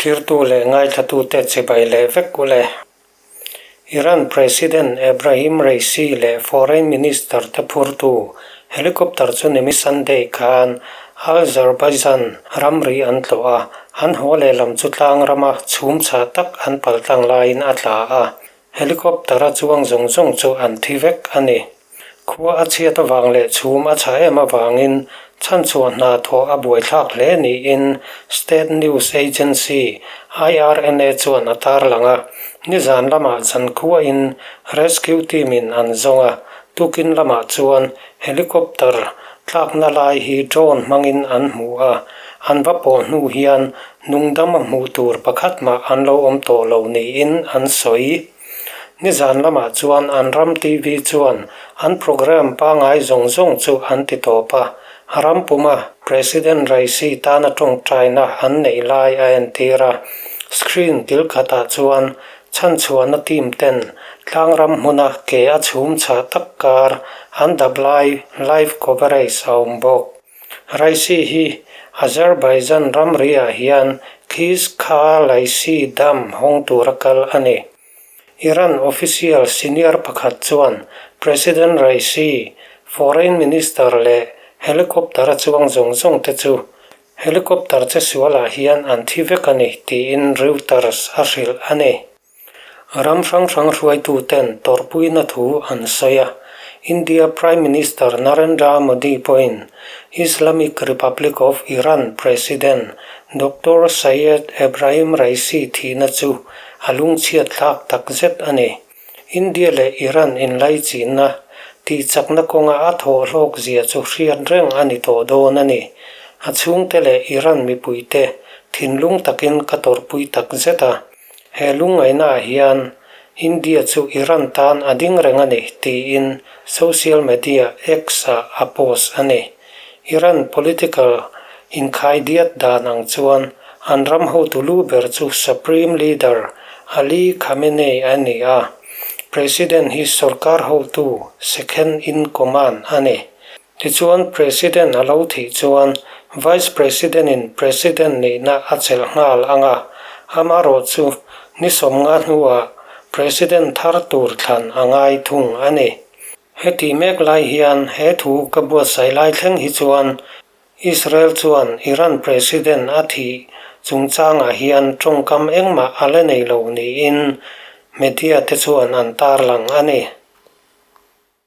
Thlirtu leh ngaithlatute chibai leh vek u le. Iran President Ebrahim Raisi leh Foreign Minister te phurtu helicopter chu nimi Sunday khan Azerbaijan ramri an tlawh a, an haw lehlam chu tlang rama chhum chhah tak an paltlang laiin a tla a. Helicopter-a chuang zawng zawng chu an thi vek a ni. Khua a chhiat avang leh chhum a chhah em avangin chhanchhuah hna thawh a buaithlak hle niin State News Agency, IRNA chuan a tarlang a. Nizan lamah zankhuain rescue team-in an zawng a, tukin lamah chuan helicopter tlakna lai hi drone hmangin an hmu a, an va pawh hnu hian nungdama hmuh tur pakhat mah an lo awm tawh lo niin an sawi. Nizan lamah chuan an ram TV chuan an programme pangngai zawng zawng chu an ti tawp a, ram puma President Raisi tana tawngtaina an neih lai a entir a, screen kil khatah chuan chhanchhuahna team ten tlangram hmuna ke a chhum chhah tak kar an dap lai live coverage a awm bawk. Raisi hi Azerbaijan ramri-ah hian Khiz Kha-Laisi Dam hawng tura kal a ni. Iran official senior pakhat chuan President Raisi, Foreign Minister leh helicopter-a chuang zawng zawng te chu helicopter che sualah hian an thi vek a ni tiin Reuters a hrilh a ni. Ram hrang hrang hruaituten tawrhpuina thu an sawi a, India Prime Minister Narendra Modi pawhin Islamic Republic of Iran President Doctor Seyed Ebrahim Raisi thihna chu a lungchhiat thlak takzet a ni. India leh Iran inlaichinna tihchakna kawnga a thawh hlawk zia chu hriat reng a ni tawh dawn a ni. A chhungte leh Iran mipuite thinlung takin ka tawrhpui takzet a. He lungngaihnaah hian India chu Iran tan a ding reng a ni, tiin social media X-ah a post a ni. Iran political inkhaidiat dan ang chuan an ram hotu lu ber chu Supreme Leader Ali Khamenei a ni a, President hi sorkar hotu second in command a ni. Tichuan President a lo thih chuan Vice President-in President nihna a chelh nghal ang a, amarawh chu ni 50 hnuah President thar tur thlan a ngai thung a ni. Heti mek lai hian he thu ka buatsaih lai thleng hi chuan Israel chuan Iran President a thih chungchangah hian tawngkam engmah a la nei lo niin media te chuan an tarlang a ni.